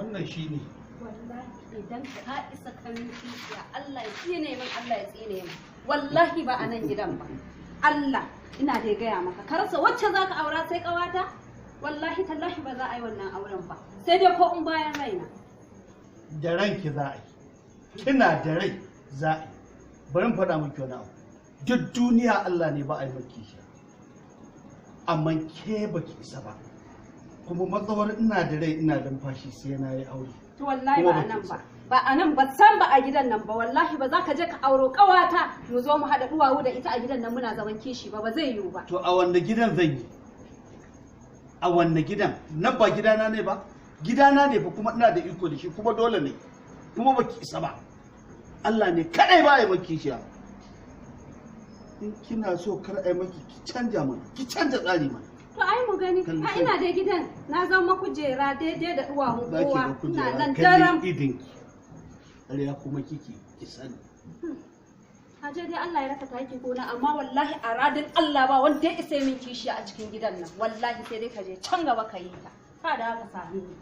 Wannan shine. Wallahi idan ka isa ka min kishiya, Allah ya tsine min, Allah ya tsine min. Wallahi ba a nan gidan ba. Allah ina dai gaya maka, ka rasa wacce za ka aura sai ƙawata? Wallahi tallahi ba za a yi wannan auren ba, sai dai ko in bayan raina. Da ranki za a yi, kina da rai za a yi. Bari in faɗa miki wani abu. Duk duniya Allah ne ba a yi maki shi, amma ke baki isa ba. Kuma matsawar ina da rai ina numfashi sai na yi aure. To wallahi Kuma ba a baki nan isa. ba, ba a nan ba, san ba a gidan nan ba. Wallahi ba za ka je ka auro ƙawata mu zo mu haɗa duwawu da ita a gidan nan muna zaman kishi ba, ba zai yiwu ba. To a wanne gidan zan yi? A wanne gidan? Nan ba gidana ne ba? Gidana ne fa, kuma ina da iko da shi, kuma dole ne. Kuma baki isa ba. Allah ne kadai ba ya maki shi. In kina so kar ai maki, ki canja mana, ki canja tsari mana. To ai mu gani. Kalli A ina dai gidan na zama kujera daidai da duwawun Za ki kowa. ga Ina kujera nan daram. kallon idinki. Ƙarya kuma kike, ki sani. Aje dai Allah ya raka taki gona, amma wallahi a radin Allah ba wanda ya isa min kishi a cikin gidan nan. Wallahi sai dai ka je can gaba ka yi ta. Ka da haka sami ni.